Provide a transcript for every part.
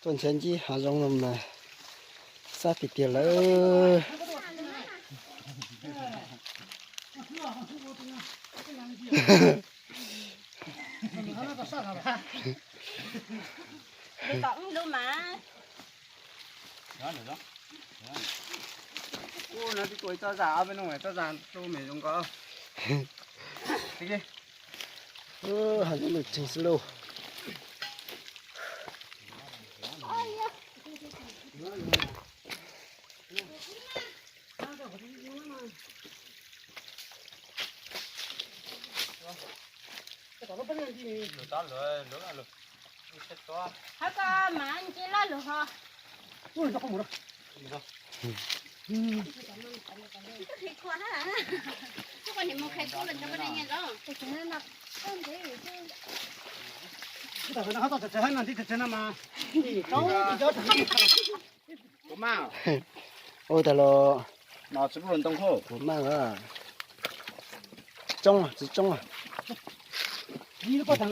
Tuaj nrhiav ncib hav zoov no mas sab tiag tiag lawm. Hav zoov lug tseeg xwb lauj. Hab ko mas nce loj lug ho. Ua tag los, kuv maj, tsis tsoob, tsis tsoob. Yim lub paj tag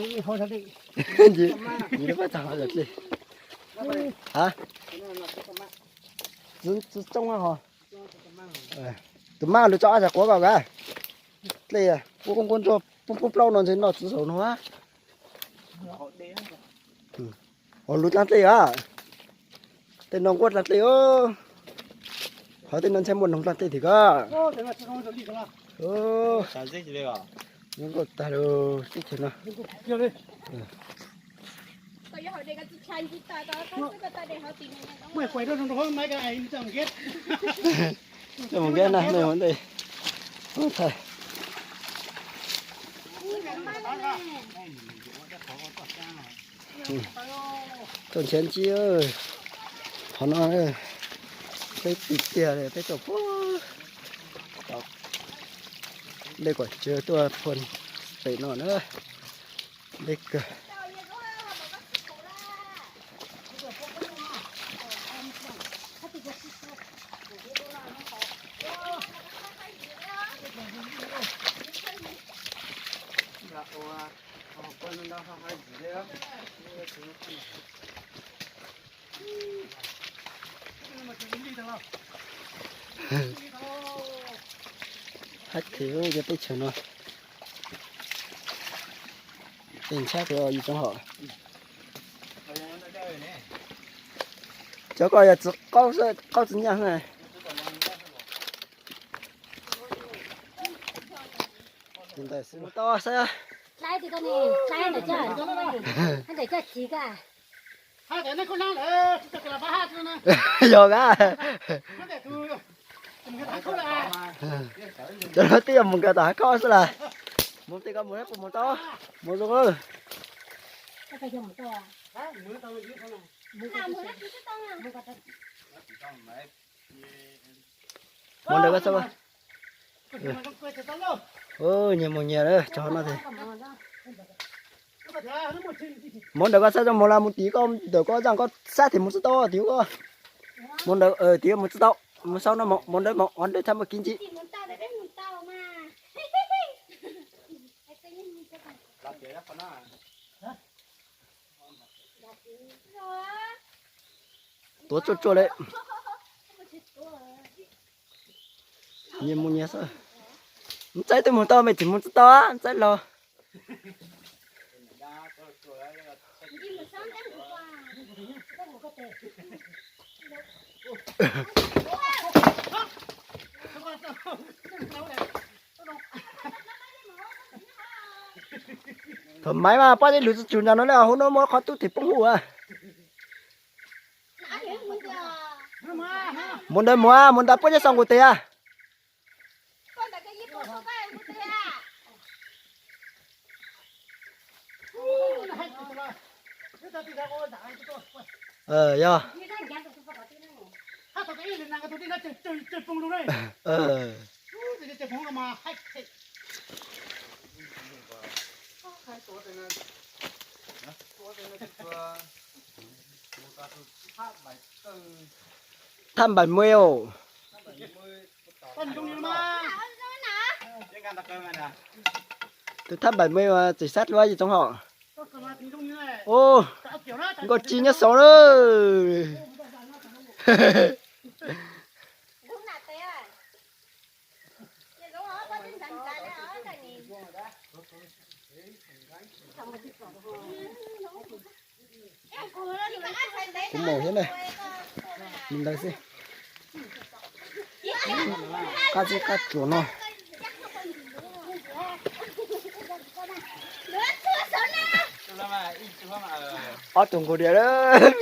hauv dlej. Ha, tsis tsoob ho. Tus maj lug tso ab tag quav ko ka. Dlej kuj quaj quaj nrog poob poob plaub no ntshe noj txiv zaum no. Ua lug dlaag dlej a. Tej no nquab dlaag dlej. Hov tej no ntshai muaj noog dlaag dlej thiab ko. Nquab tag lug teb chaws no. Coj mus nqeb na, mej ua ntej. Tuaj nrhiav ncib, qhov no peb tig tiag li, peb tuaj puag tom dej Kuam Tswv tuaj puag pem no na. Deb kawg. Hab khev cov teb chaws no. Tej ntshab yim tsoov hom. Cov ko yog txiv qaub, qaub txiv nyaj na. Mus tau saib. Yog a. Cov no twb yog mus nkag tom hav khaub xwb las. Mus tej ko mus puas mus tau. Mus zoo. Mus ntawm ko txhob. Nyias mus nyias lawm, tso no. Mus ntawm ko txhob zoo, mus los mus tim ko, ntawm ko zaj ko sab tim mus tsis tau tim ko. Mus ntawm tim mus tsis tau, mus sau no mus ntawd mus ua ntej txhob mus kiv ntsis. Tuav tsuaj tsuaj li. Nyias mus nyias xwb. Ntxaib twb mus tau, mej tsis mus tsis tau, ntxaib los. Thaum maiv mas poj niam lwm tsis tsum nram no li, hauv no muaj qhov tub tim poob hu. Mus ntawd mus, mus ntawd puab nyob sau nqus tes a. Yog. Thaj Npaim Muaj. Tus Thaj Npaim Muaj txiv sab dluab yim tsoom hom. Ub. Nkauj Ci nyob saud na. Kuv mus thiab na. Mus ntawd xwb. Qab txib qab tsuas no. Ob tug nkaus diav lawm.